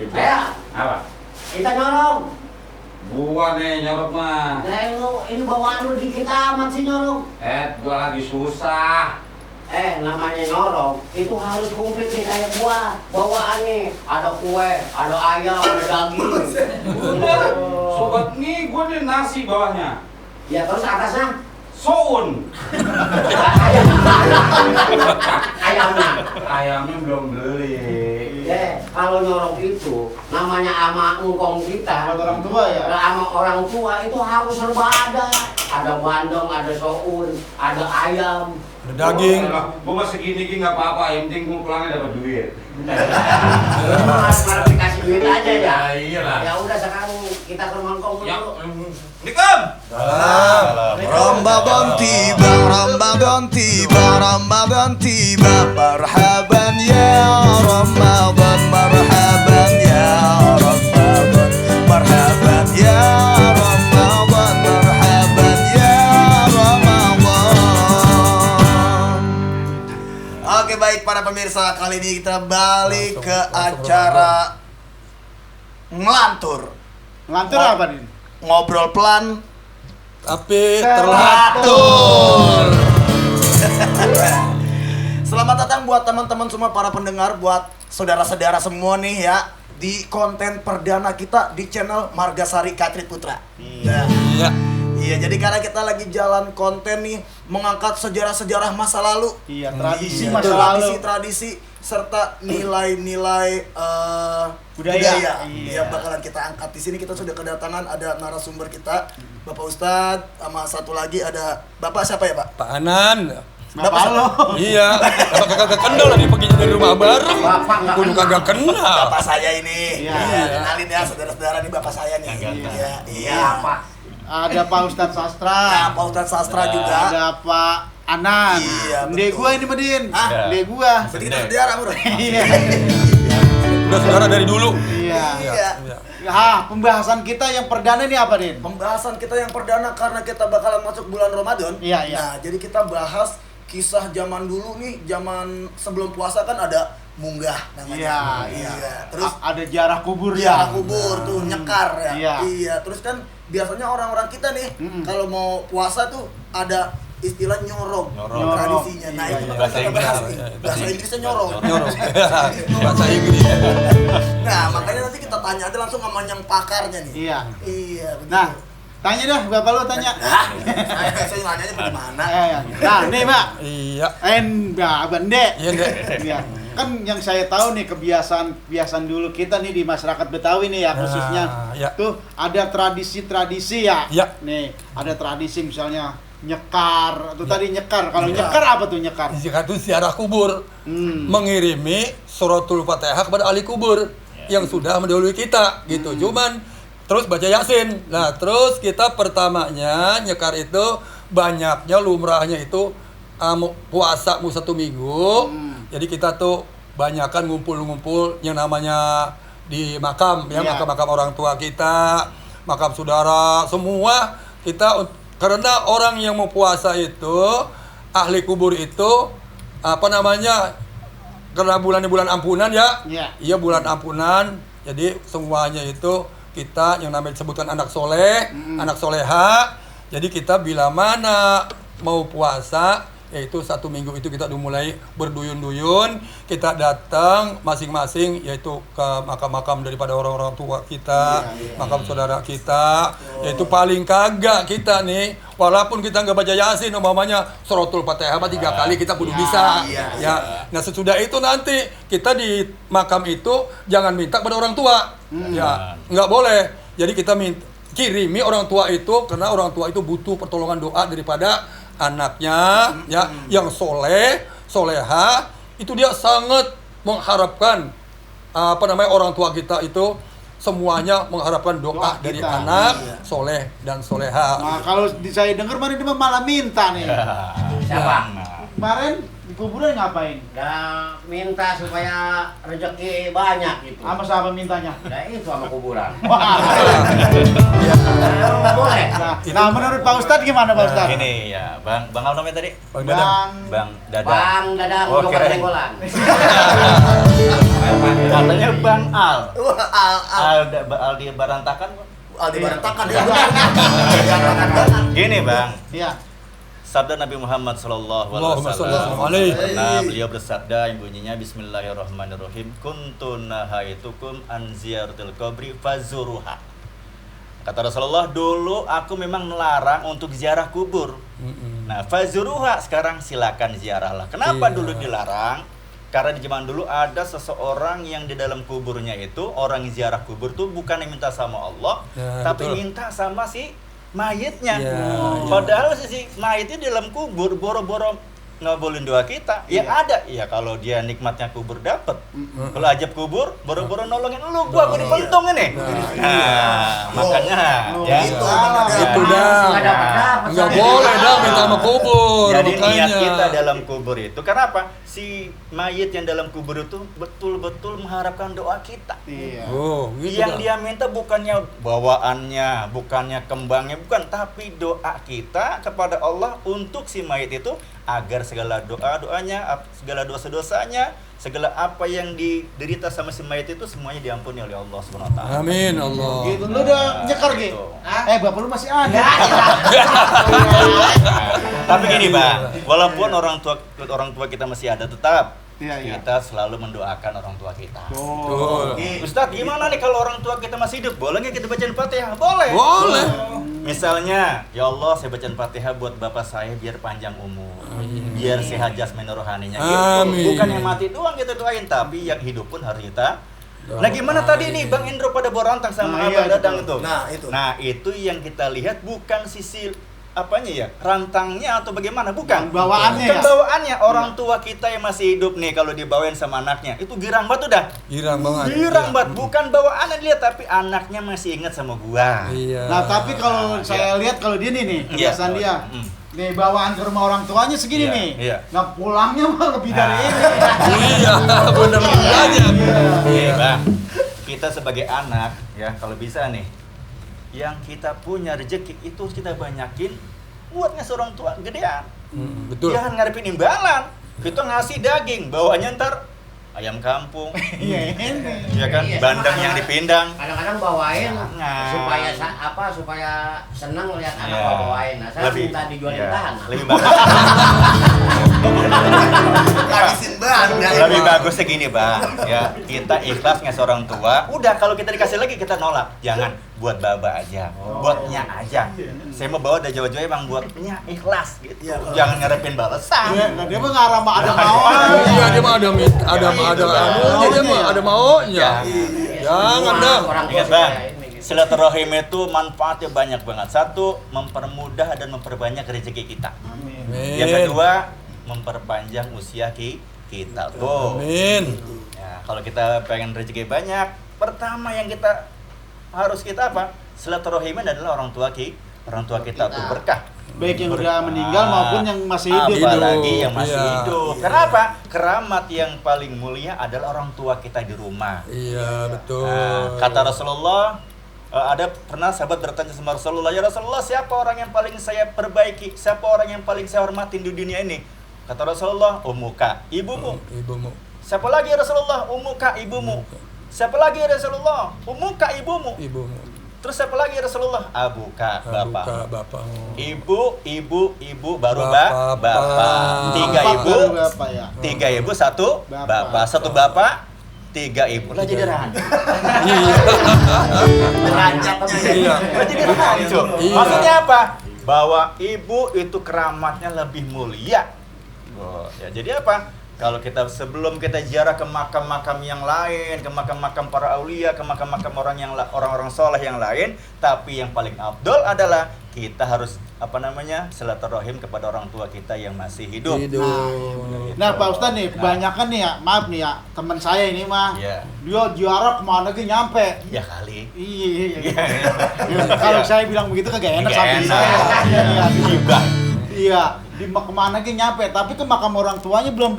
Ayo, Apa? kita nyorong. Gua nih nyorok mah. Nah, ini bawaan lu dikit amat sih nyorong. Gua lagi susah. Namanya nyorong, itu harus komplit nih kayak gua. Bawaannya ada kue, ada ayam, ada daging. Sobat nih, gua nih nasi bawahnya. Ya terus atasnya Soun. ayamnya. Ayamnya belum beli. Kalau nyorong itu namanya ama engkong kita. Buat orang tua ya? Sama orang tua itu harus serba ada. Ada bandeng, ada soun, ada ayam. Daging. Gua mah segini gini nggak apa-apa, yang penting gua pulangnya dapat duit. Harus dikasih duit aja ya. Iyalah. Ya udah sekarang kita ke rumah engkong Ya, dulu. Nikom. Ramadan tiba, Ramadan tiba, Ramadan tiba. Marhaban ya Ramadan, marhaban ya Ramadan, marhaban ya Ramadan, marhaban ya Ramadan. Oke, baik para pemirsa, kali ini kita balik ke acara ngelantur. Ngelantur apa nih? Ngobrol pelan tapi teratur. Selamat datang buat teman-teman semua, para pendengar, buat saudara-saudara semua nih ya, di konten perdana kita di channel Margasari Katrit Putra. Iya. Iya. Iya, jadi karena kita lagi jalan konten nih, mengangkat sejarah-sejarah masa lalu. Iya, tradisi Iya, masa lalu. tradisi serta nilai-nilai Budaya. Iya, bakalan kita angkat di sini. Kita sudah kedatangan ada narasumber kita, Bapak Ustadz, sama satu lagi ada Bapak siapa ya, Pak? Pak Anan. Bapak lo? Iya. Bapak kagak kenal lagi pergi dari rumah bareng. Bapak nggak Kudu kagak kenal. Bapak saya ini. Iya. Iya, kenalin ya saudara-saudara, ini Bapak saya nih. Iya, iya. Apa? Ada Pak Ustadz Sastra. Nah, Pak Ustadz Sastra juga. Ada Pak Anan. Iya, Ndek betul. gua ini Medin. Hah? Ndek gua. Jadi kita saudara, Bro. Iya. Udah saudara dari dulu. Iya. Iya. Pembahasan kita yang perdana ini apa, Din? Pembahasan kita yang perdana karena kita bakalan masuk bulan Ramadan. Iya, iya. Nah, jadi kita bahas kisah zaman dulu nih, zaman sebelum puasa kan ada munggah namanya. Iya. Terus Ada jarah kubur ya ya. kubur tuh nyekar ya. Iya. Iya, terus kan biasanya orang-orang kita nih kalau mau puasa tuh ada istilah nyorong, Nyorong. tradisinya. Nah, Iya, itu iya. bakal kita bahas nih. Iya, Bahasa Inggrisnya nyorong. Nyorong. Bahasa Inggris. Nah, makanya nanti kita tanya aja langsung sama yang pakarnya nih. Iya. Iya, begitu. Nah, tanya dah, Bapak lu tanya. Saya nanyanya bagaimana? Nah, nih, Pak. Iya. Mbak Ndek. Iya, Ndek. Iya. Kan yang saya tahu nih kebiasaan dulu kita nih di masyarakat Betawi nih ya, khususnya ya. tuh ada tradisi-tradisi ya. Ya. Nih, ada tradisi misalnya nyekar, tuh Ya. tadi nyekar. Kalau Ya. nyekar apa tuh nyekar? Jika itu ziarah kubur, mengirimi suratul Fatihah kepada ahli kubur yang sudah mendahului kita gitu. Cuman terus baca Yasin. Nah, terus kita pertamanya nyekar itu banyaknya lumrahnya itu puasa mu 1 minggu. Jadi kita tuh banyakan ngumpul-ngumpul yang namanya di makam ya, Iya. makam-makam orang tua kita, makam saudara, semua kita karena orang yang mau puasa itu ahli kubur itu apa namanya, karena bulan ampunan ya. Iya. Iya, bulan ampunan. Jadi semuanya itu kita yang namanya disebutkan anak soleh, anak soleha. Jadi kita bila mana mau puasa, yaitu 1 minggu itu kita udah mulai berduyun-duyun, kita datang masing-masing yaitu ke makam-makam daripada orang-orang tua kita, makam saudara kita, yaitu paling kagak kita nih, walaupun kita nggak baca Yasin umpamanya suratul Fatihah 3 kali kita kudu bisa. Ya. Nah, sesudah itu nanti kita di makam itu jangan minta pada orang tua. Ya, nggak boleh. Jadi kita kirimi orang tua itu karena orang tua itu butuh pertolongan doa daripada anaknya ya yang soleh, soleha, itu dia sangat mengharapkan apa namanya orang tua kita itu semuanya mengharapkan doa dari kita. anak soleh dan soleha. Nah, kalau saya dengar kemarin dia malah minta nih. Siapa? Kemarin kuburan ngapain? Nah, minta supaya rezeki banyak gitu. Sama siapa mintanya? Nah, itu sama kuburan. Wah. Boleh. Nah, menurut Pak Ustadz gimana Pak Ustadz? Ini ya, Bang apa namanya tadi? Bang Dadang. Bang Dadang. Bang Dadang Oh, Jokat keren. Jenggolan. Katanya Bang Al. Wah, Aldi Barantakan. Aldi Barantakan ya. Gini Bang, Iya. sabda Nabi Muhammad sallallahu Allahumma sholli alaihi alaihi. wasallam. Pernah beliau bersabda yang bunyinya Bismillahirrahmanirrahim. Kuntu nahaitukum an ziyaratil qabri fazuruha. Kata Rasulullah, dulu aku memang melarang untuk ziarah kubur. Nah, fazuruha, sekarang silakan ziarahlah. Kenapa Iya. dulu dilarang? Karena di zaman dulu ada seseorang yang di dalam kuburnya itu, orang yang ziarah kubur tuh bukan yang minta sama Allah, Ya, tapi betul. minta sama si mayitnya. Ya, Padahal si mayitnya di dalam kubur boro-boro ngabulin doa kita. Yang ada ya kalau dia nikmatnya kubur dapat. Kalau ajab kubur boro-boro nolongin lu, gua dipentung ini. Nah, makanya ya. Itu Itu dah. Nggak dapat. Nggak boleh dah minta sama kubur. Jadi makanya. niat kita dalam kubur itu karena apa? Si mayit yang dalam kubur itu betul-betul mengharapkan doa kita. Iya. Oh, gitu Yang dah. dia minta bukannya bawaannya, bukannya kembangnya, bukan, tapi doa kita kepada Allah untuk si mayit itu agar segala doa-doanya, segala dosa-dosanya, segala apa yang diderita sama si mayit itu semuanya diampuni oleh Allah Subhanahu wa taala. Amin Allah. Gitu, lu udah nyekar gitu? Bapak lu masih ada. Tapi gini Bang, walaupun orang tua kita masih ada, tetap Iya, iya. kita selalu mendoakan orang tua kita. Oh. Ustadz, gimana nih kalau orang tua kita masih hidup? Boleh nggak kita bacain Fatihah? Boleh. Boleh. Misalnya, ya Allah, saya bacain Fatihah buat bapak saya biar panjang umur, biar sehat jasmani rohaninya. Gitu. Amin. Bukan yang mati doang kita doain, tapi yang hidup pun harus kita. Nah, gimana tadi nih Bang Indro pada Borantang sama Nah, Abang iya, Dadang betul. itu? Nah, itu. Itu yang kita lihat bukan sisi apanya ya, rantangnya atau bagaimana, bukan Bawaannya bukan ya? bawaannya. Orang tua kita yang masih hidup nih kalau dibawain sama anaknya itu girang banget udah, Girang banget. girang Iya. banget, bukan bawaannya dia tapi anaknya masih ingat sama gua. Iya. Nah, tapi kalau Nah, saya lihat kalau dia nih, Iya. kebiasaan dia. Hmm. Nih bawaan ke rumah orang tuanya segini Iya, nih. iya. Nah, pulangnya mah lebih dari ini. Iya, bener banget. Iya, Bang. Kita sebagai anak ya kalau bisa nih, yang kita punya rezeki itu harus kita banyakin buat ngasih orang tua gedean. Betul. Jangan ngarepin imbalan. Kita ngasih daging, bawanya ntar ayam kampung. Iya, ini. Ya kan, Iya, bandeng sama yang anak. dipindang. Kadang-kadang bawain Jangan. supaya senang lihat anak Iya. bawain. Nah, saya minta dijualin iya. tanah. Lebih bagus. Ngabisin banyak. Lebih bagusnya gini Bang, ya kita ikhlas ngasih orang tua. Udah kalau kita dikasih lagi kita nolak. Jangan buat baba aja, buatnya aja. Saya mau bawa dari Jawa-Jawa Bang, buatnya ikhlas gitu. Iya. Jangan ngarepin balasan. Nah, dia mah ngarah mah ada mau. Iya, dia mah ada Itu, anunya, dia mah ada maunya. Jangan dah. Orang tua Ingat supaya Bang, ini, gitu. silaturahim itu manfaatnya banyak banget. Satu, mempermudah dan memperbanyak rezeki kita. Amin. Yang kedua, memperpanjang usia kita. Tuh. Amin. Ya, kalau kita pengen rezeki banyak, pertama yang kita harus kita apa? Silaturahim adalah orang tua kita tuh berkah. Baik yang udah meninggal maupun yang masih hidup. Apalagi yang masih Iya. hidup. Kenapa? Keramat yang paling mulia adalah orang tua kita di rumah. Iya, betul. Nah, kata Rasulullah, ada pernah sahabat bertanya sama Rasulullah, ya Rasulullah, siapa orang yang paling saya perbaiki? Siapa orang yang paling saya hormatin di dunia ini? Kata Rasulullah, ummuka, ibumu. Ibumu. Siapa lagi ya Rasulullah? Ummuka, ibumu. Siapa lagi ya Rasulullah? Ummuka, ibumu. Ibumu. Terus siapa lagi ya Rasulullah? Abuka, bapak. Buka bapakmu. Ibu, baru Bapak. bapak. Tiga Empat ibu, baru bapak ya. tiga ibu, satu Bapak. bapak. Satu bapak, tiga ibu. Lah jadi rancu. Iya. Lah jadi rancu. Iya. Maksudnya apa? Bahwa ibu itu keramatnya lebih mulia. Oh, ya jadi apa? Kalau kita sebelum kita ziarah ke makam-makam yang lain, ke makam-makam para aulia, ke makam-makam orang-orang soleh yang lain, tapi yang paling afdol adalah kita harus silaturahim kepada orang tua kita yang masih hidup. Hidup. Nah, Pak Ustadz nih, kebanyakan nih ya, maaf nih ya, teman saya ini mah, Iya. dia ziarah kemana ke nyampe. Ya kali. Iya. Kalau saya bilang begitu kagak enak Nggak sampai enak. saya. Iya. Gibah. Iya. di kemana ke nyampe, tapi ke makam orang tuanya belum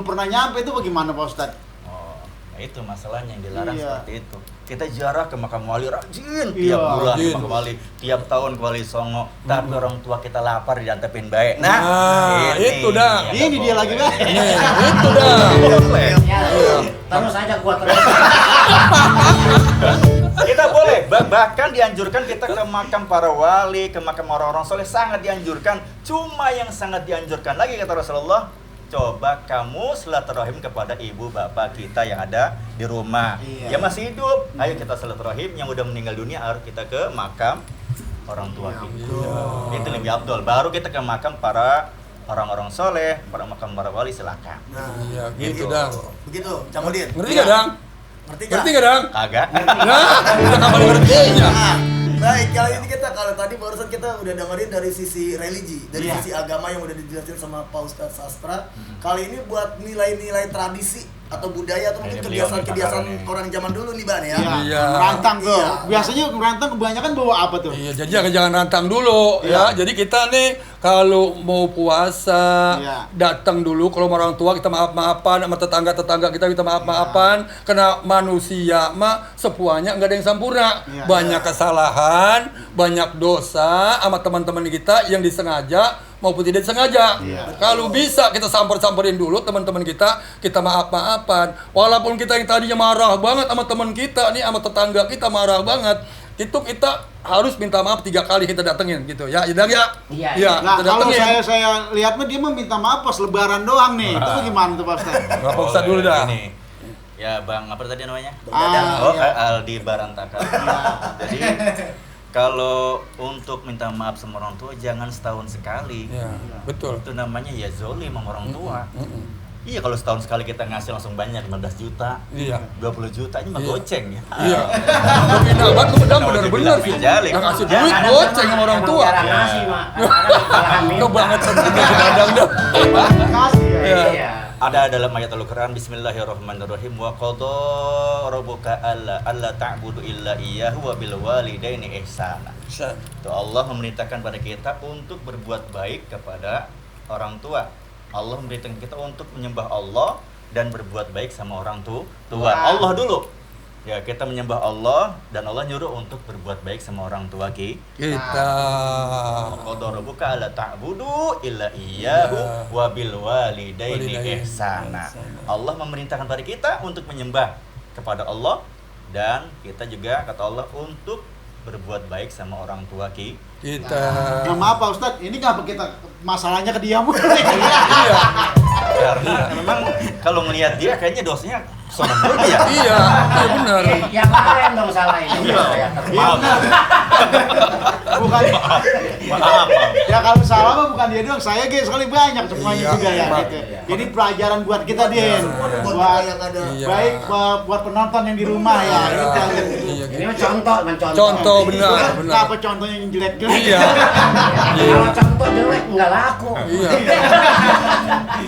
pernah nyampe, itu bagaimana Pak Ustad? Oh, nah itu masalahnya yang dilarang Iya. seperti itu. Kita ziarah ke makam wali rajin Iya, tiap bulan ke rajin. makam wali, tiap tahun ke wali Songo. Tapi orang tua kita lapar diantepin baik. Nah, Nah, itu dah. yang Ini nggak dia boleh. lagi Pak. Nih, itu dah. Boleh. Ya, terus aja gua terus. Kita boleh, bahkan dianjurkan kita ke makam para wali, ke makam orang-orang soleh, sangat dianjurkan. Cuma yang sangat dianjurkan lagi kata Rasulullah, coba kamu silaturahim kepada ibu bapak kita yang ada di rumah. Iya. Yang masih hidup, ayo kita silaturahim. Yang udah meninggal dunia harus kita ke makam orang tua kita. Itu lebih abdul. Baru kita ke makam para orang-orang soleh, para makam para wali, silakan. Nah, Iya, gitu Dang. begitu, Camudin. Ngerti gak Dang? Ngerti Ngerti gak Dang? Kagak. Nah, udah kapan ngertinya? Nah, baik, kali ini kalau tadi barusan kita udah dengerin dari sisi religi, dari Iya. sisi agama yang udah dijelasin sama Pak Ustadz Sastra. Kali ini buat nilai-nilai tradisi atau budaya atau mungkin Ini beliau kebiasaan-kebiasaan minta nih. orang zaman dulu nih, Ban ya. Iya. Rantang tuh. Iya. Biasanya rantang kebanyakan bawa apa tuh? Iya, jadi jangan rantang dulu ya. Jadi kita nih kalau mau puasa Iya. datang dulu kalau sama orang tua kita maaf-maafan, sama tetangga-tetangga kita maaf-maafan. Karena manusia mah semuanya nggak ada yang sempurna. Iya. Banyak kesalahan, banyak dosa sama teman-teman kita yang disengaja maupun tidak disengaja. Iya. Kalau bisa kita samperin dulu teman-teman kita maaf-maafan. Walaupun kita yang tadinya marah banget sama teman kita nih, sama tetangga kita marah banget, itu kita harus minta maaf 3 kali kita datengin gitu ya. Idang ya? Iya, Iya, Nah, kita kalau datengin. saya lihat mah dia mah minta maaf pas lebaran doang nih. Itu bagaimana tuh Pak Ustad? Nggak Pak Ustadz dulu dah. Ini. Ya Bang, apa tadi namanya? Ah, Oh, iya. Aldi Barantaka. Jadi kalau untuk minta maaf sama orang tua jangan setahun sekali. Iya, betul. Itu namanya ya zolim sama orang tua. Mm-mm. Iya, kalau setahun sekali kita ngasih langsung banyak, 15 juta, Iya. 20 juta, ini mah Iya. goceng ya. Iya. Udah pindah banget lu Bedang, bener-bener sih. Jalik. Yang ngasih duit goceng sama orang tua. Jarang Ya. ngasih, Mak. Jarang minta. Itu banget sendiri si Dadang dah. Kasih ya. Iya. Iya. Ada dalam ayat Al-Quran, Bismillahirrahmanirrahim, wa qada rabbuka alla ta'budu illa iyyahu wa bil walidaini ihsana. Itu Allah memerintahkan pada kita untuk berbuat baik kepada orang tua. Allah memerintahkan kita untuk menyembah Allah dan berbuat baik sama orang tua. Wah. Allah dulu. Ya, kita menyembah Allah dan Allah nyuruh untuk berbuat baik sama orang tua Kita. Qadara rabbuka alla ta'budu illa iyyahu wa bil walidaini Walidaini ihsana. ihsana. Allah memerintahkan pada kita untuk menyembah kepada Allah dan kita juga kata Allah untuk berbuat baik sama orang tua Kita. Nah, maaf Pak Ustad, ini ngapa kita masalahnya ke dia mulu? Iya. karena memang kalau melihat dia kayaknya dosanya sama mulu ya. Iya, iya benar. Ya kalian dong salah ini. Iya. Saya Maaf. Bukan. Maaf. Ya kalau salah mah bukan dia doang, saya guys sekali banyak semuanya Iya, juga ya. Pak. Gitu. Ini pelajaran buat kita Din. Buat kita Buat yang ada. Iya. baik buat penonton yang di rumah ya. Ini jangan. Iya, Ini mah contoh, mencontoh. Contoh benar, Bukan benar. apa contohnya yang jelek-jelek. Iya. Kalau contoh jelek nggak laku. Iya.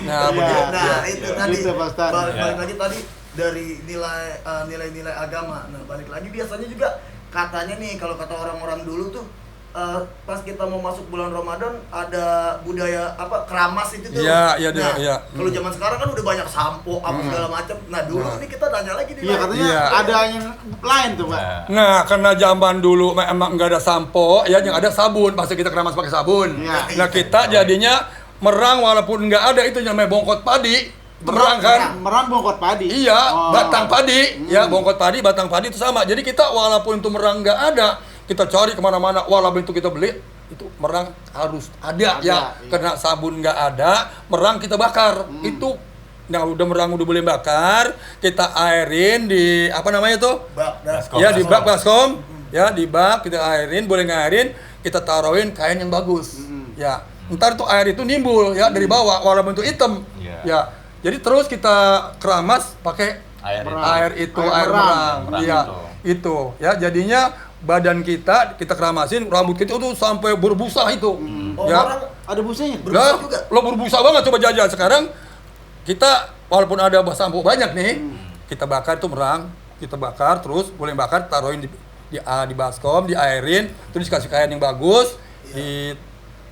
Nah, Iya. begitu. Nah, itu tadi. Gitu, Pak Ustadz. Balik lagi tadi dari nilai-nilai agama. Nah, balik lagi biasanya juga katanya nih kalau kata orang-orang dulu tuh pas kita mau masuk bulan Ramadan ada budaya apa keramas itu tuh. Iya, iya, Nah, iya. kalau zaman sekarang kan udah banyak sampo apa segala macam. Nah, dulu Nah. ini kita tanya lagi nih. Iya Bang. katanya Iya. ada yang lain tuh Pak. Nah, Nah, karena zaman dulu emang nggak ada sampo, ya yang ada sabun, pasti kita keramas pakai sabun. Iya. Nah, kita jadinya merang walaupun nggak ada itu yang namanya bongkot padi. Itu merang kan? Merang bongkot padi. Iya, Oh. batang padi, ya bongkot padi, batang padi itu sama. Jadi kita walaupun itu merang nggak ada, kita cari kemana-mana, walaupun itu kita beli, itu merang harus ada ya. Iya. Karena sabun nggak ada, merang kita bakar. Itu, nah udah merang udah boleh bakar, kita airin di apa namanya tuh? Baskom. Ya di bak baskom, ya di bak kita airin, boleh ngairin, kita taruhin kain yang bagus, ya. Ntar tuh air itu nimbul ya dari bawah, walaupun itu hitam, Iya. ya. Jadi terus kita keramas pakai air itu. air itu, Air air merang, merang iya. itu. Itu, ya jadinya badan kita keramasin, rambut kita tuh sampai berbusa itu, Oh, ya. orang Ada busanya? berbusa Lah, juga. lo berbusa banget coba jajal sekarang. Kita walaupun ada sampo banyak nih, kita bakar itu merang, kita bakar terus boleh bakar taruhin di baskom, diairin, terus dikasih kain yang bagus,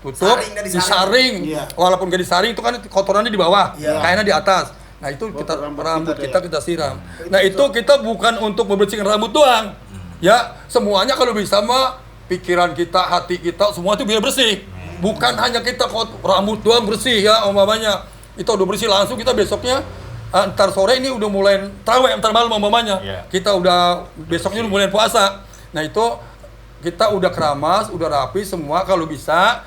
tutup, Saring dan disaring. Iya. Walaupun gak disaring itu kan kotorannya di bawah, Iya. kainnya di atas. Nah itu kita Rambut rambut kita kita siram. Nah itu kita bukan untuk membersihkan rambut doang, ya semuanya kalau bisa mah pikiran kita, hati kita semua itu biar bersih. Bukan hanya kita rambut doang bersih ya umpamanya. Itu udah bersih langsung kita besoknya ntar sore ini udah mulai tarawih, ntar malam umpamanya. Iya. Kita udah besoknya udah mulai puasa. Nah itu kita udah keramas, udah rapi semua kalau bisa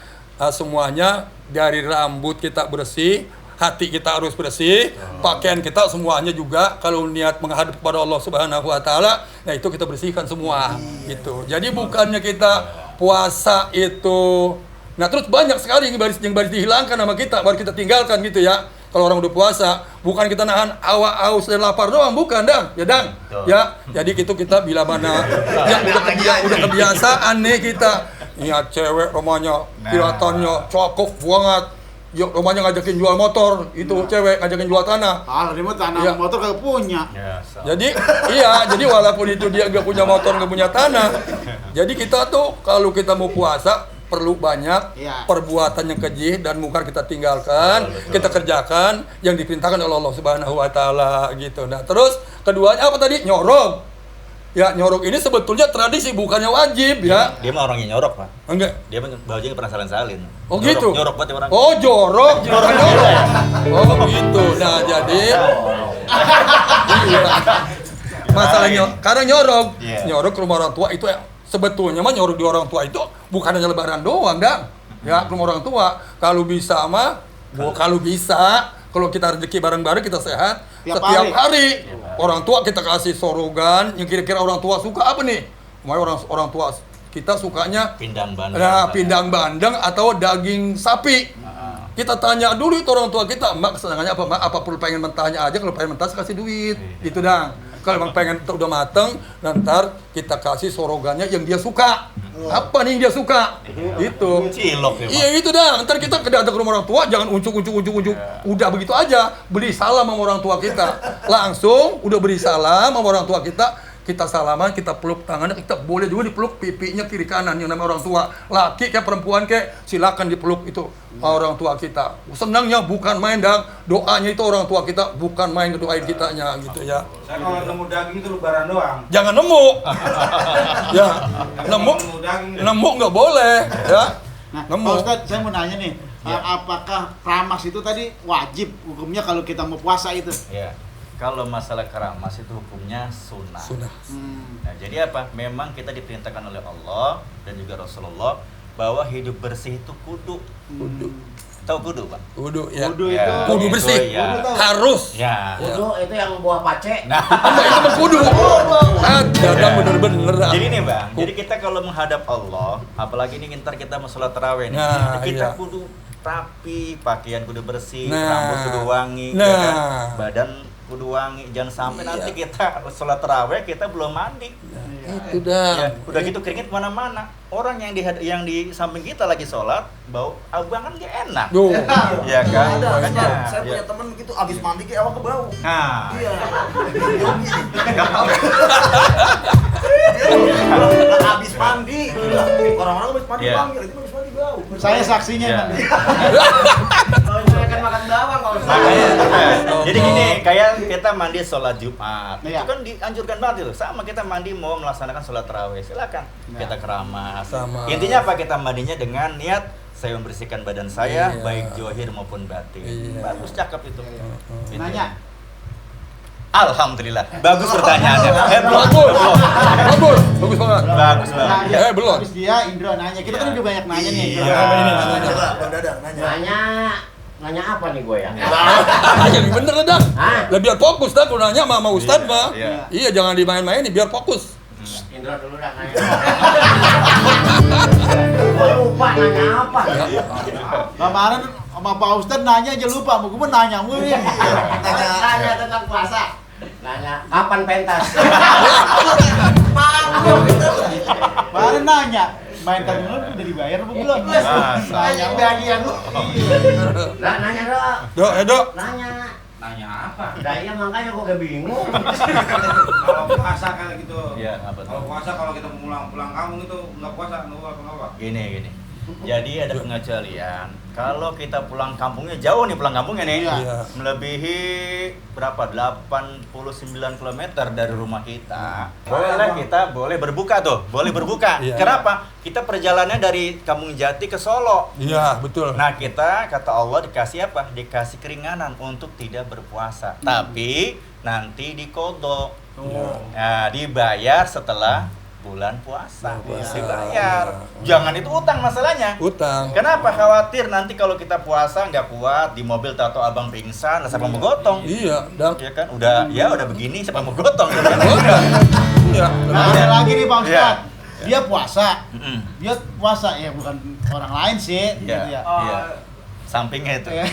semuanya dari rambut kita bersih, hati kita harus bersih, pakaian kita semuanya juga kalau niat menghadap kepada Allah Subhanahu wa taala, nah itu kita bersihkan semua gitu. Jadi bukannya kita puasa itu nah terus banyak sekali yang baris dihilangkan sama kita, baru kita tinggalkan gitu ya. Kalau orang udah puasa, bukan kita nahan haus dan lapar doang, bukan Dang. Ya Dang. Ya, jadi itu kita bila mana yang udah kebiasaan nih kita. Lihat cewek rumahnya kelihatannya cakep banget. Yuk, rumahnya ngajakin jual motor, itu cewek ngajakin jual tanah. Kalau dia mah tanah Iya. motor kagak punya. Ya, Jadi jadi walaupun itu dia nggak punya motor, nggak punya tanah, jadi kita tuh kalau kita mau puasa perlu banyak Iya. perbuatan yang keji dan mungkar kita tinggalkan, kita kerjakan yang diperintahkan oleh Allah Subhanahu wa taala gitu. Nah, terus keduanya apa tadi? Nyorok. Ya, nyorok ini sebetulnya tradisi bukannya wajib ya. Dia mah orangnya nyorok, Pak. Enggak. Dia mah bajunya pernah salin-salin. Oh Nyorok, gitu. Nyorok banget ya orang. Oh, jorok, bukan nyorok. Oh, gitu. Nah, jadi iya. Masalahnya karena nyorok. Iya. Nyorok ke rumah orang tua itu sebetulnya mah nyorok di orang tua itu bukan hanya lebaran doang, Dang. Ya, ke rumah orang tua. Kalau bisa mah kalau kita rezeki bareng-bareng kita sehat Tiap setiap hari. hari. Orang tua kita kasih sorogan yang kira-kira orang tua suka apa nih? Orang tua kita sukanya Pindang bandeng. nah, pindang bandeng atau daging sapi. Kita tanya dulu itu orang tua kita, Mak kesenangannya apa? Mak apa perlu pengen mentahnya aja, kalau pengen mentah kasih duit. Gitu Dang. Kalau emang pengen udah mateng, ntar kita kasih sorogannya yang dia suka. Apa nih yang dia suka? Gitu. Cilok ya, Pak. Iya itu dah. Ntar kita datang ke rumah orang tua, jangan uncuk. Udah begitu aja, beri salam sama orang tua kita. Langsung udah beri salam sama orang tua kita salaman, kita peluk tangannya, kita boleh juga dipeluk pipinya kiri kanan yang namanya orang tua. Laki kayak perempuan kayak silakan dipeluk itu orang tua kita. Senangnya bukan main Dang, doanya itu orang tua kita bukan main ngedoain kitanya gitu ya. Saya kalau nemu daging itu lebaran doang. Jangan nemu. Ya, nemu daging. nemu nggak boleh ya. Nah, Nemu. Pak Ustadz, saya mau nanya nih, apakah keramas itu tadi wajib hukumnya kalau kita mau puasa itu? Ya. Kalau masalah keramas itu hukumnya sunnah. Sunnah. Nah, jadi apa? Memang kita diperintahkan oleh Allah dan juga Rasulullah bahwa hidup bersih itu kudu. Tahu kudu, Pak? Wudu ya. Wudu Ya, itu Kudu itu bersih. ya. Kudu tahu. Harus. Ya. Kudu itu yang buah pace. Nah, Enggak itu mah kudu. Dadang bener-bener. jadi nih Bang, jadi kita kalau menghadap Allah, apalagi ini ntar kita mau sholat tarawih nih, Nah, kita iya. kudu rapi, pakaian kudu bersih, Nah. rambut kudu wangi, Nah. ya kan? Badan kudu wangi, jangan sampai Iya. nanti kita sholat tarawih kita belum mandi. Itu Ya, dah. udah gitu keringet mana-mana. Orang yang di samping kita lagi sholat, bau abang kan gak enak. Duh. Ya kan? Ada, Makanya, saya punya ya. temen begitu abis mandi kayak awak ke bau. Nah, Iya. Abis mandi, orang-orang abis mandi Iya. panggil, itu abis mandi bau. Saya saksinya Iya. emang. Kalau saya kan makan bawang kalau Makanya, saya. jadi gini, kayak kita mandi sholat Jumat, Iya. itu kan dianjurkan banget itu. Sama kita mandi mau melaksanakan sholat tarawih, silakan kita keramas. Sama. Intinya apa? Kita mandinya dengan niat saya membersihkan badan saya, Iya. baik johir maupun batin. Iya. Bagus, cakep itu. Gitu. Nanya, Alhamdulillah, bagus pertanyaannya. Belum. Bagus banget. Bagus nah, banget. ya, belum. habis dia Indro nanya, kita kan Iya. udah banyak nanya nih. Iya. Ini Nanya nanya. lah, Bang Dadang, nanya. Nanya apa nih gue ya? Yang bener lah Dang. Hah? Lah biar fokus dah gunanya sama Ustadz Iya, mah. iya. Iya jangan dimain-main nih biar fokus. Indra dulu dah nanya. Gue lupa nanya apa. Kemarin sama Pak Ustadz nanya aja lupa, mau gue nanya mulu ya. Nanya tentang puasa. Nanya kapan pentas? Kemarin nanya, main terminal udah dibayar apa belum? Nanya bagian lu. Lah nanya dong. Dok, Dok. Nanya. Nanya apa? Nah iya makanya gue bingung. Kalau puasa kayak gitu. Iya, apa tuh? Kalau puasa kalau kita pulang kampung itu nggak puasa, nggak apa-apa. Gini. Jadi ada pengecualian. Kalau kita pulang kampungnya jauh nih, pulang kampungnya nih. Iya. Melebihi berapa? 89 km dari rumah kita. Boleh berbuka tuh, boleh berbuka. Iya. Kenapa? Kita perjalanannya dari Kampung Jati ke Solo. Iya, betul. Nah, kita kata Allah dikasih apa? Dikasih keringanan untuk tidak berpuasa. Tapi nanti dikodok. Nah, dibayar setelah bulan puasa. Dibayar. Jangan itu utang masalahnya. Utang. Kenapa? Khawatir nanti kalau kita puasa nggak kuat di mobil tato abang pingsan, siapa mau gotong? Iya, dan Ya kan, udah begini siapa mau gotong? iya. Nah, ada lagi nih Pak Ustadz. Iya. Dia puasa. Mm-mm. Dia puasa ya bukan orang lain sih. Iya, Gitu ya. iya. Sampingnya itu. Ya.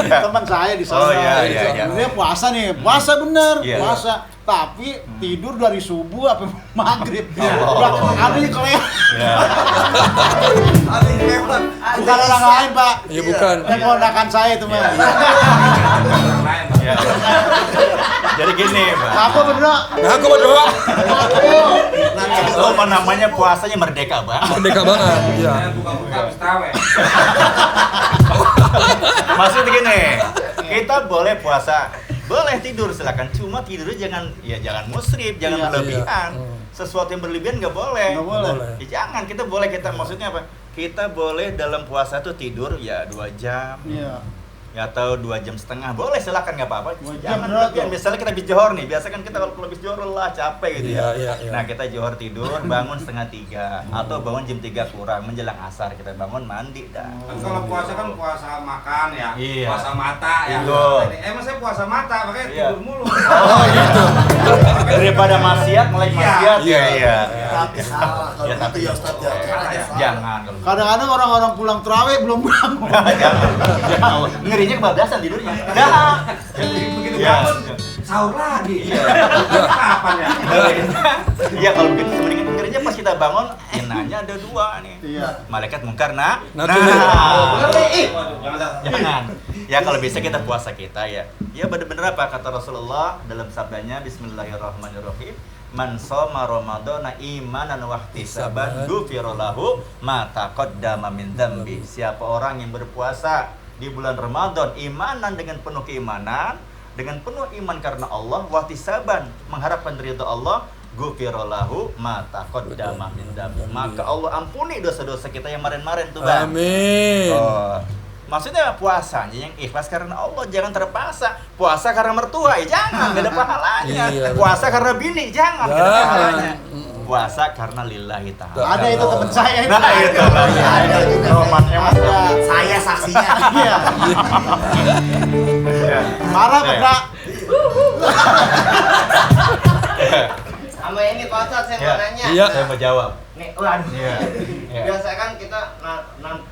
Teman saya di sana. Oh, iya. Dia puasa nih, puasa bener, Iya. puasa. Tapi tidur dari subuh sampai maghrib. Oh. Adanya kelewat. Ya. Ada yang lewat. Bukan orang lain Pak. Iya, bukan. Dan keponakan saya itu Mas. Orang lain, Pak. Ya. Jadi gini, Pak. Apa bener? Ngaku berdoa. Oh, namanya puasanya merdeka, Bang. Merdeka banget. Iya. Saya buka-buka habis tawe. Maksudnya gini, kita boleh puasa, boleh tidur silakan. Cuma tidurnya jangan musrif, jangan Iya. berlebihan. Iya. Sesuatu yang berlebihan nggak boleh. Nggak boleh. Ya, jangan, kita boleh maksudnya apa? Kita boleh dalam puasa tuh tidur ya 2 jam. Iya. Ya, atau 2,5 jam, boleh silakan, nggak apa-apa. 2 jam Jangan berapa? berlebihan. Misalnya kita habis johor nih, biasa kan kita kalau habis johor lelah, capek gitu ya. Iya. Nah, kita johor tidur, bangun 2:30 atau bangun jam 3 kurang menjelang asar, kita bangun mandi dah. Kan kalau puasa kan puasa makan ya, Iya. puasa mata ya. Iya. Emang saya puasa mata, makanya Iya. tidur mulu. Oh gitu. Daripada maksiat mulai maksiat. Iya. Iya. Tapi salah kalau Ya, gitu tapi ya Ustaz ya. jangan kalau gitu. Kadang-kadang orang-orang pulang terawih belum bangun. Jangan. Ngerinya kebablasan tidurnya. Dah. Begitu Iya. bangun, sahur lagi. Iya. Kapan ya? Iya, kalau begitu sebenarnya ngerinya pas kita bangun, nanya ada 2 nih. Iya. Malaikat mungkar nah. Nakir. Waduh, jangan. Jangan. Ya kalau bisa kita puasa kita ya. Ya benar-benar apa kata Rasulullah dalam sabdanya Bismillahirrahmanirrahim. Man shoma ramadhana imanan wa ihtisaban ghufira lahu ma taqaddama min dzambi. Siapa orang yang berpuasa di bulan Ramadan imanan dengan penuh keimanan, dengan penuh iman karena Allah, wa ihtisaban mengharapkan ridha Allah, ghufira lahu ma taqaddama min dzambi. Maka Allah ampuni dosa-dosa kita yang kemarin-kemarin tuh, Bang. Amin. Oh. Maksudnya puasanya yang ikhlas karena Allah, jangan terpaksa. Puasa karena mertua, ya jangan, gak ada pahalanya. Iya, Puasa karena bini, jangan, gak ada Jangan. pahalanya. Puasa karena lillahi ta'ala. Ada itu teman saya itu. Nah itu Ada juga. romannya mas. Ada. Saya saksinya. Iya. Ya. Marah Pak. Kak? Sama ini Pak Ustadz, saya mau nanya. Iya. Saya mau jawab. Nih, waduh. Iya. Iya. Biasa kan kita,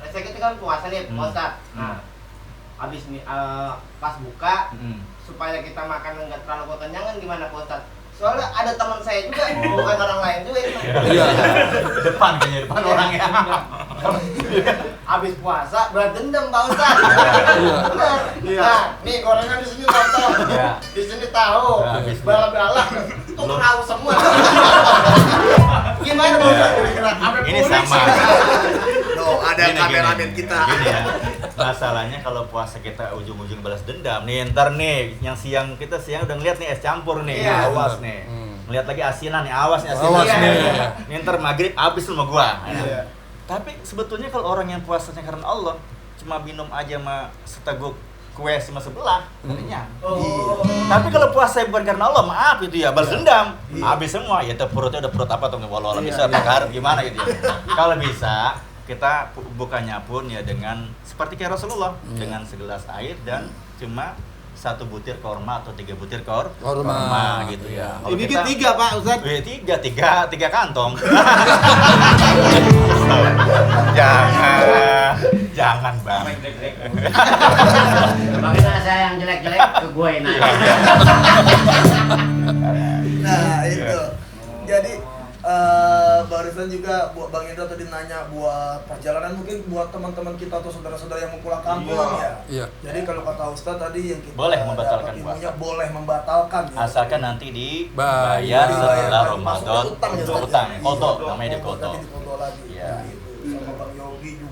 saya kita kan puasa nih, Pak Ustadz. Nah, habis nih, pas buka, supaya kita makan nggak terlalu kekenyangan gimana Pak Ustadz? Soalnya ada teman saya juga, bukan orang lain juga ini. Iya. Depan kayaknya, depan orangnya. Habis puasa berat dendam Pak Ustadz. Benar. Iya. Nah, nih gorengan di sini lontong. Iya. Di sini tahu. Nah, habis Bala-bala. Itu tahu semua. Gimana Pak Ustadz kira-kira? Sampai Ini punik sama. sih. Tuh, ada Gini, kameramen gini. kita. Gini ya. Masalahnya kalau puasa kita ujung-ujung balas dendam nih, ntar nih yang siang kita siang udah ngeliat nih es campur nih, Iya. awas nih. Ngeliat lagi asinan nih, awas nih asinan. Awas Iya. nih. Nih ntar maghrib habis sama gua. Iya. Tapi sebetulnya kalau orang yang puasanya karena Allah, cuma minum aja sama seteguk kue sama sebelah, kenyang. Oh. Tapi kalau puasa bukan karena Allah, maaf itu ya, balas dendam. Habis semua, ya itu perutnya udah perut apa tuh nggak walau bisa takar gimana gitu ya. Kalau bisa kita bukannya pun ya dengan seperti kayak Rasulullah dengan segelas air dan cuma 1 butir korma atau 3 butir korma gitu ya. Kalau Ini kita- 3 Pak Ustadz. tiga kantong. jangan bang. Bagaimana saya yang jelek-jelek ke gue ini. Nah itu. Jadi barusan juga buat Bang Indra tadi nanya buat perjalanan mungkin buat teman-teman kita atau saudara-saudara yang mau pulang kampung ya. Iya. Jadi kalau kata Ustadz tadi yang kita Boleh membatalkan dapat ilmunya, puasa. boleh membatalkan ya. Asalkan nanti Bayar. dibayar setelah Masuk Ramadan ke utang ya, untuk Ustaz, utang, ya? kodok Iya, namanya di kodok. nanti dikodok lagi.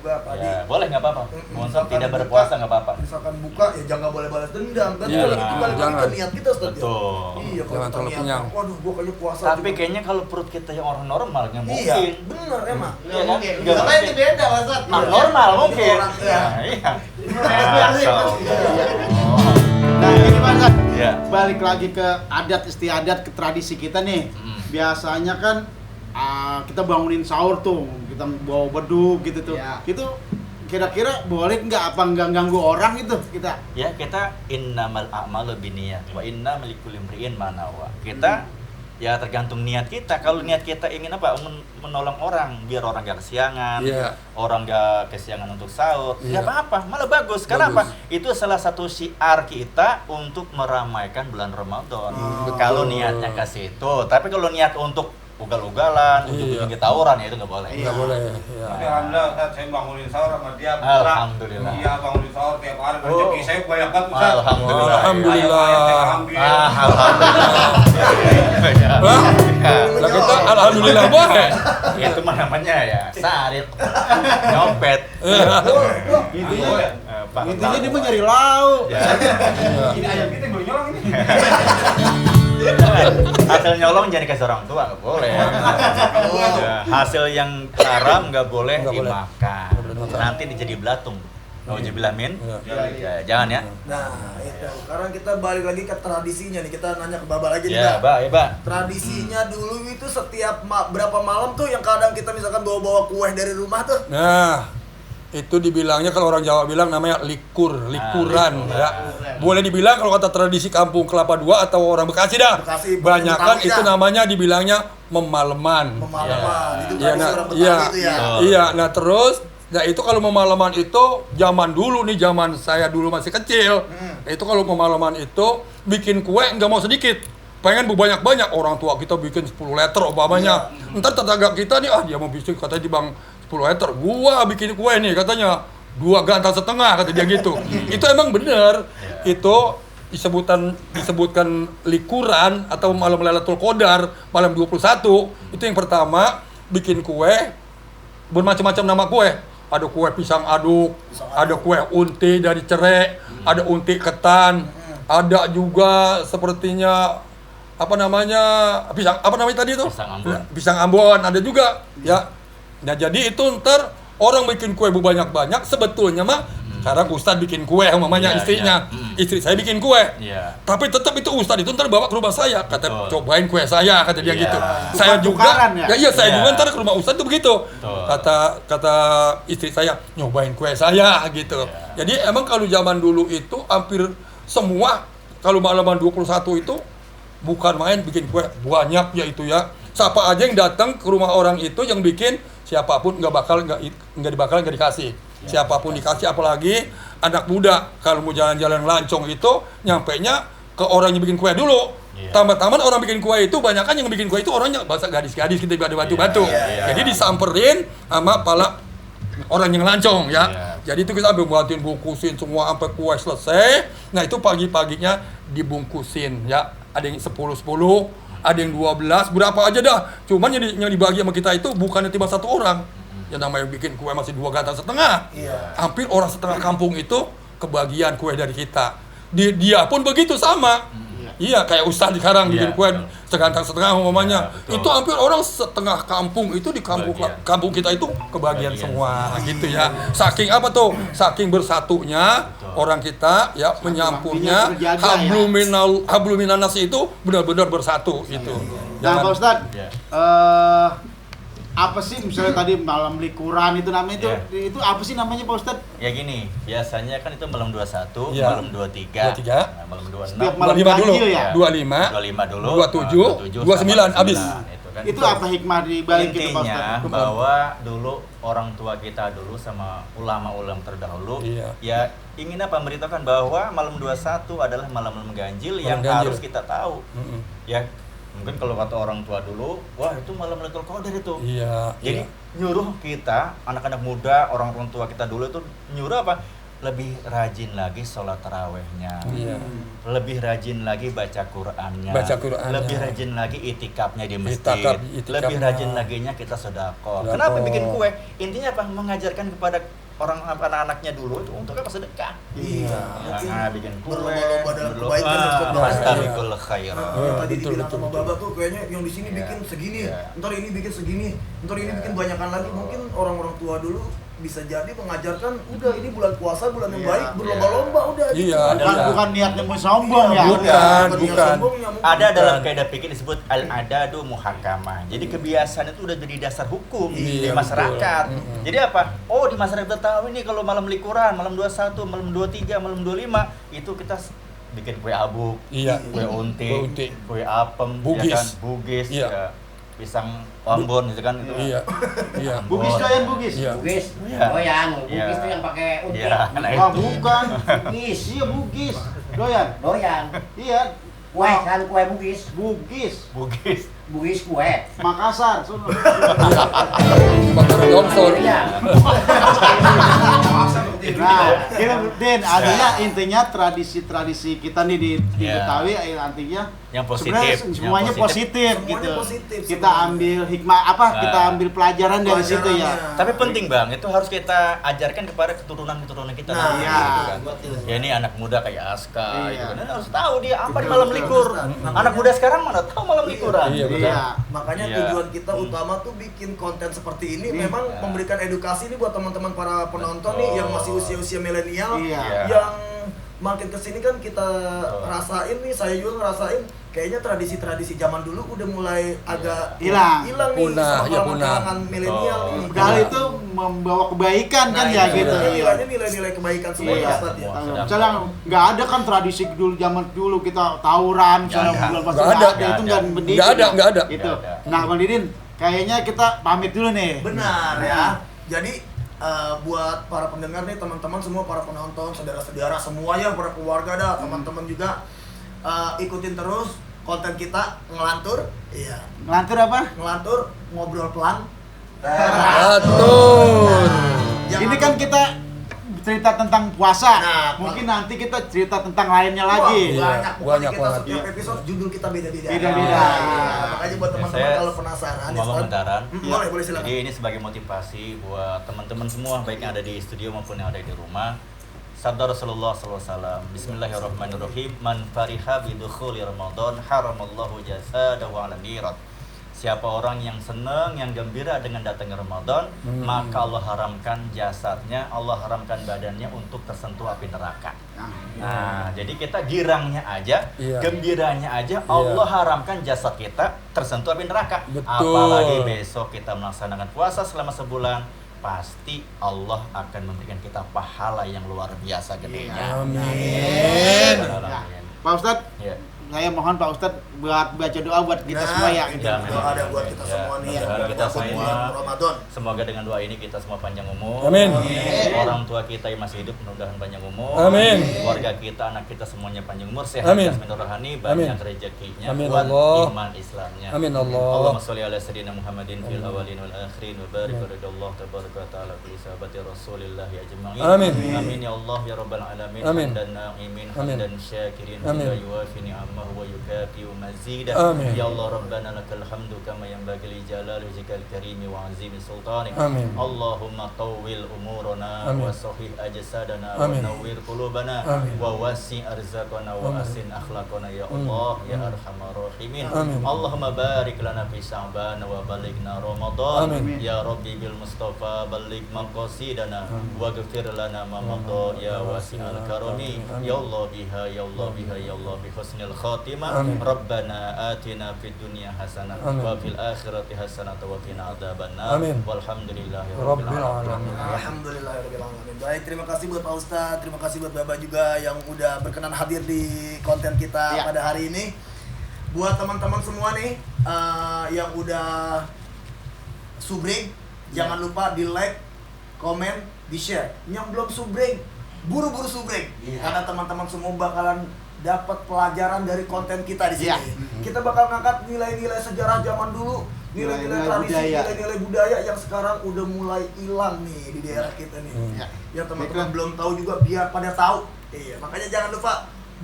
juga tadi. Ya, boleh nggak apa-apa. Untuk Misalkan tidak buka, berpuasa nggak apa-apa. Misalkan buka ya jangan boleh balas dendam kan Iya, itu balik lagi ke jangan. niat kita Ustaz. Ya? Betul. Iya, kalau Jangan kita terlalu niat, kenyang. waduh gua kayaknya puasa. Tapi cuma- kayaknya kalau perut kita yang orang normal nggak iya, mungkin. bener emang. Nggak mungkin. Nggak Soalnya mungkin. itu beda Ustaz. Abnormal Itu mungkin. orang, ya. Nah, iya. Iya. Nah ini Mas, Iya. balik lagi ke adat istiadat, ke tradisi kita nih. Biasanya kan kita bangunin sahur tuh, kita bawa beduk gitu tuh. Iya. Itu kira-kira boleh nggak, apa nggak ganggu orang itu kita? Ya, kita innamal a'malu binniyat wa inna likulli imri'in ma nawa. Kita ya tergantung niat kita. Kalau niat kita ingin apa? Menolong orang biar orang gak kesiangan, Iya. orang gak kesiangan untuk sahur, Iya. nggak apa-apa, malah bagus. Karena Bagus. apa? Itu salah satu syiar kita untuk meramaikan bulan Ramadan. Betul. Kalau niatnya ke situ, tapi kalau niat untuk ugal-ugalan, untuk Iya. bikin tawuran ya itu nggak boleh. Nggak boleh. Ya. Tapi alhamdulillah Ustaz, saya bangunin sahur sama dia. Alhamdulillah. Iya, bangunin sahur tiap hari. Oh. Rezeki saya banyak banget Ustaz. Alhamdulillah. Alhamdulillah. Ayam saya ambil. Alhamdulillah. Hah? Lah kita alhamdulillah boleh. Itu mah namanya ya sarit, nyopet. Intinya, Pak. intinya dia mau nyari lauk. Ya. Ini ayam kita yang boleh nyolong ini. Hasil nyolong jadi kasih orang tua nggak boleh. Ya, hasil yang haram nggak boleh Nggak boleh. dimakan. Nggak boleh dimakan. Nanti jadi belatung. Nauzubillah min. Iya. Ya, jangan ya. Nah, itu. Sekarang kita balik lagi ke tradisinya nih. Kita nanya ke Baba lagi nih, Ya, Ba. Pak, ya, Pak. Tradisinya dulu itu setiap berapa malam tuh yang kadang kita misalkan bawa-bawa kue dari rumah tuh. Nah, itu dibilangnya kalau orang Jawa bilang namanya likuran likuran. ya. Boleh dibilang kalau kata tradisi kampung Kelapa II atau orang Bekasi dah. Bekasi, Banyakan Betawi itu dah. namanya dibilangnya memaleman. Pemalaman. Itu Iya, tradisi nah, orang iya, Betawi itu ya. Betul. iya. Nah terus, nah itu kalau memalaman itu zaman dulu nih, zaman saya dulu masih kecil. Nah, itu kalau memalaman itu bikin kue nggak mau sedikit, pengen banyak-banyak. Orang tua kita bikin 10 liter umpamanya. Ntar tetangga kita nih, dia mau bikin katanya di bang 10 liter. Gua bikin kue nih katanya 2 gantal setengah kata dia gitu. Itu emang bener. Itu disebutkan likuran atau malam Lailatul Qadar, malam 21. Itu yang pertama bikin kue bermacam-macam nama kue. Ada kue pisang aduk, ada kue unti dari cerai, ada unti ketan, ada juga sepertinya apa namanya pisang apa namanya tadi itu? Pisang Ambon. Pisang Ambon ada juga ya. Nah jadi itu ntar orang bikin kue banyak-banyak sebetulnya mah sekarang Ustadz bikin kue mamanya Iya, istrinya, iya. istri saya bikin kue. Iya. Tapi tetap itu Ustadz itu ntar bawa ke rumah saya, kata Betul. cobain kue saya, kata dia Iya. gitu. Saya juga, Tukar-tukaran ya? iya saya Iya. juga ntar ke rumah Ustadz tuh begitu. Betul. Kata istri saya, nyobain kue saya gitu. Iya. Jadi emang kalau zaman dulu itu hampir semua kalau malaman 21 itu bukan main bikin kue banyak ya itu ya. Siapa aja yang datang ke rumah orang itu yang bikin, siapapun nggak dikasih. Siapapun dikasih, apalagi anak muda kalau mau jalan-jalan lancong itu nyampenya ke orang yang bikin kue dulu. Iya. Tambah-tambah orang bikin kue itu banyak kan yang bikin kue itu orangnya bahasa gadis-gadis kita ada batu-batu. Iya. Jadi disamperin sama pala orang yang lancong ya. Iya. Jadi itu kita ambil buatin bungkusin semua sampai kue selesai. Nah itu pagi-paginya dibungkusin ya. Ada yang 10, ada yang 12, berapa aja dah. Cuman yang dibagi sama kita itu bukannya tiba satu orang. Yang namanya bikin kue masih 2 gantal setengah. Iya. Hampir orang setengah kampung itu kebagian kue dari kita. Dia pun begitu sama. Iya, kayak Ustadz sekarang bikin Iya, kue betul. segantal setengah umpamanya. Iya, betul. Itu hampir orang setengah kampung itu di Kebagian. kampung kita itu kebagian Kebagian semua gitu ya. Saking apa tuh? Saking bersatunya Betul. orang kita ya menyampurnya waktunya terjaga ya. habluminan nasi itu benar-benar bersatu gitu. Nah Pak Ustadz, Ya. apa sih misalnya tadi malam likuran itu namanya itu apa sih namanya Pak Ustadz? Ya gini, biasanya kan itu malam 21, Iya. malam 23, 23. nah, malam 26, Setiap malam 25 dulu, ganjil ya? 25, 25 dulu, 27, 29 sama habis. 29. Kan Itu apa hikmah di balik itu Pak intinya Ustadz? bahwa dulu orang tua kita dulu sama ulama-ulama terdahulu Iya. ya ingin apa memberitakan bahwa malam 21 adalah malam-malam ganjil yang ganjil. harus kita tahu. Mm-mm. Ya mungkin kalau kata orang tua dulu, wah itu malam Lailatul Qadar itu. Iya. Jadi iya. nyuruh kita, anak-anak muda, orang tua kita dulu itu nyuruh apa? lebih rajin lagi sholat tarawehnya, Iya. lebih rajin lagi baca Qur'annya, Baca Qur'annya. lebih rajin lagi itikafnya di masjid, Itikafnya. lebih rajin laginya kita sedekah. Sedekah. Kenapa bikin kue? Intinya apa? Mengajarkan kepada orang anak-anaknya dulu itu untuk apa? Sedekah. Iya. Nah, bikin kue, Berlomba-lomba dalam kebaikan dan sedekah. fastabiqul khairat. Tadi betul, dibilang betul, sama betul. Baba tuh kayaknya yang di sini Iya. bikin segini, Iya. ntar ini bikin segini, ntar ini Iya. bikin banyakan lagi. Mungkin orang-orang tua dulu bisa jadi mengajarkan, udah ini bulan puasa, bulan yang Iya. baik, berlomba-lomba udah. gitu. Iya. Bukan niatnya mau sombong ya. Bukan. niat sombongnya, mungkin. Ada dalam kaidah fikih disebut al-adadu muhakamah. Jadi kebiasaan itu udah jadi dasar hukum di Iya, masyarakat. betul. Jadi apa? Oh, di masyarakat kita tahu ini kalau malam likuran, malam 21, malam 23, malam 25 itu kita bikin kue abuk, Iya. kue unti, Kue unti. kue apem, Bugis. ya kan? Bugis, Iya. ya. Pisang Ambon gitu kan itu. Iya. Iya. Bugis doyan bugis. Iya. Bugis, Iya. doyan, Iya. bugis tuh yang pakai unti. Iya, nah Wah, itu. bukan. Bugis, Iya bugis. Doyan. doyan. Iya. Kue kan kue bugis, Bugis. Bugis. bugis kue. Makassar. Sono. Bakar longsor. Iya. Nah, kita Den, artinya intinya tradisi-tradisi kita nih di Iya. Betawi artinya Yang positif, sebenarnya yang semuanya positif, Semuanya gitu. positif, Kita semuanya. ambil hikmah apa? Nah. Kita ambil pelajaran dari situ ya. Pelajarannya. Tapi penting Bang, itu harus kita ajarkan kepada keturunan-keturunan kita Nah, nanti, iya. gitu kan. Ya ini anak muda kayak Aska Iya. gitu kan. Dia harus tahu dia apa di malam likur. Anak muda sekarang mana tahu malam likuran. Iya, betul. Iya. Makanya Iya. tujuan kita utama tuh bikin konten seperti ini memang Iya. memberikan edukasi nih buat teman-teman para penonton Betul. nih yang masih usia-usia milenial Iya. yang makin kesini kan kita Betul. rasain nih, saya juga ngerasain kayaknya tradisi-tradisi zaman dulu udah mulai agak Hilang. nih Punah, sama ya, punah. kalangan milenial Betul. nih. Padahal itu membawa kebaikan kan ya itu gitu. nilainya nilai-nilai kebaikan semua Iya. ya Ustaz ya. Semua. Misalnya nggak ada kan tradisi dulu zaman dulu kita tawuran misalnya Nggak ada. bulan puasa Nggak ada. itu nggak Nggak mendidih. nggak ada. Gitu. Nggak ada. Nah, Bang Didin, kayaknya kita pamit dulu nih. Benar ya. Jadi buat para pendengar nih, teman-teman semua, para penonton, saudara-saudara semuanya, para keluarga dah, teman-teman juga ikutin terus konten kita ngelantur. Iya. Ngelantur apa? Ngelantur, ngobrol pelan. Atur. Jangan Ini kan kita cerita tentang puasa. Nah, Mungkin nanti kita cerita tentang lainnya lagi. Wah, Iya, banyak. Pokoknya banyak kita banget. setiap episode judul kita beda-beda. Beda-beda. Iya. Makanya buat teman-teman Saya kalau penasaran ya, ngomong Ustaz. bentaran. Boleh silakan. Jadi ini sebagai motivasi buat teman-teman semua, baik yang ada di studio maupun yang ada di rumah. Sabda Rasulullah SAW, Bismillahirrahmanirrahim, Man fariha bidukhuli Ramadan, haramallahu jasadahu ala nirat. Siapa orang yang senang, yang gembira dengan datangnya Ramadan, maka Allah haramkan jasadnya, Allah haramkan badannya untuk tersentuh api neraka. Nah, jadi kita girangnya aja, Iya. gembiranya aja, Allah haramkan jasad kita tersentuh api neraka. Betul. Apalagi besok kita melaksanakan puasa selama sebulan, pasti Allah akan memberikan kita pahala yang luar biasa gedenya. Amin. Amin. Pak Ustadz, Ya. saya mohon Pak Ustadz buat baca doa buat kita semua ya. Gitu. Ya, Doa ada buat kita Ya, semua nih ya. mudah-mudahan kita Buat semua. bulan Ramadan. Semoga dengan doa ini kita semua panjang umur. Amin. Orang tua kita yang masih hidup mudah-mudahan panjang umur. Amin. Keluarga kita, anak kita semuanya panjang umur, sehat, Amin. jasmani rohani, banyak Amin. rezekinya, Amin, kuat Allah. iman Islamnya. Amin, Allah. Allahumma sholli ala sayyidina Muhammadin fil awwalin wal akhirin wa barik wa radallahu tabaraka wa taala fi sahabati Rasulillah ajma'in. Amin. Amin ya Allah ya rabbal alamin. Amin. Hamdan na'imin, Amin. hamdan syakirin, Amin. wa yuwafi ni'amahu wa yukafi mazida. Amin. Ya Allah rabbana lakal hamdu kama yanbaghi li jalali wajhikal karim wa azimi sultanik. Amin. Allahumma tawwil umurana Amin. wa sahih ajsadana Amin. wa nawwir qulubana Amin. wa wasi' arzaqana wa Amin. asin akhlaqana ya Allah ya arhamar rahimin. Amin. Allahumma barik lana fi Sya'ban wa balighna Ramadan. Amin. Ya Rabbi bil Mustafa baligh maqasidana wa ghfir lana ma madha ya wasi'al karami. Amin. Ya Allah biha ya Allah biha ya Allah bi husnil khatimah. Amin. Rabbana atina fid dunya hasanah Amin. wa fil akhirati hasanah wa qina adzabannar. Amin. Walhamdulillahi Rabbil alamin. Alhamdulillahirrahmanirrahim. Baik, terima kasih buat Pak Ustadz, terima kasih buat Baba juga yang udah berkenan hadir di konten kita Ya. pada hari ini. Buat teman-teman semua nih yang udah subscribe, jangan lupa di like, komen, di share. Yang belum subscribe, buru-buru subscribe. Karena teman-teman semua bakalan dapat pelajaran dari konten kita di sini. Ya. Kita bakal ngangkat nilai-nilai sejarah zaman dulu, nilai-nilai Nilai-nilai tradisi, budaya. nilai-nilai budaya yang sekarang udah mulai hilang nih di daerah kita nih. Ya. yang teman-teman belum tahu juga biar pada tahu. Iya, makanya jangan lupa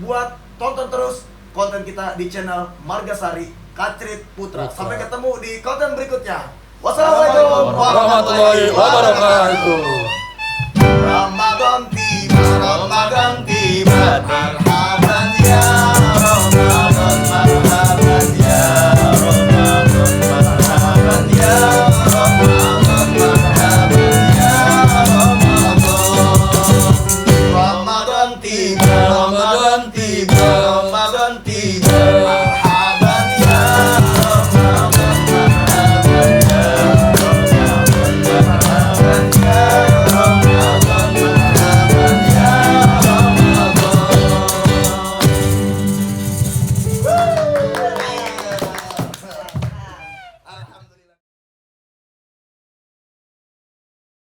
buat tonton terus konten kita di channel Margasari Kacrit Putra. Sampai ketemu di konten berikutnya. Wassalamualaikum warahmatullahi wabarakatuh. Ramadan tiba, Ramadan tiba.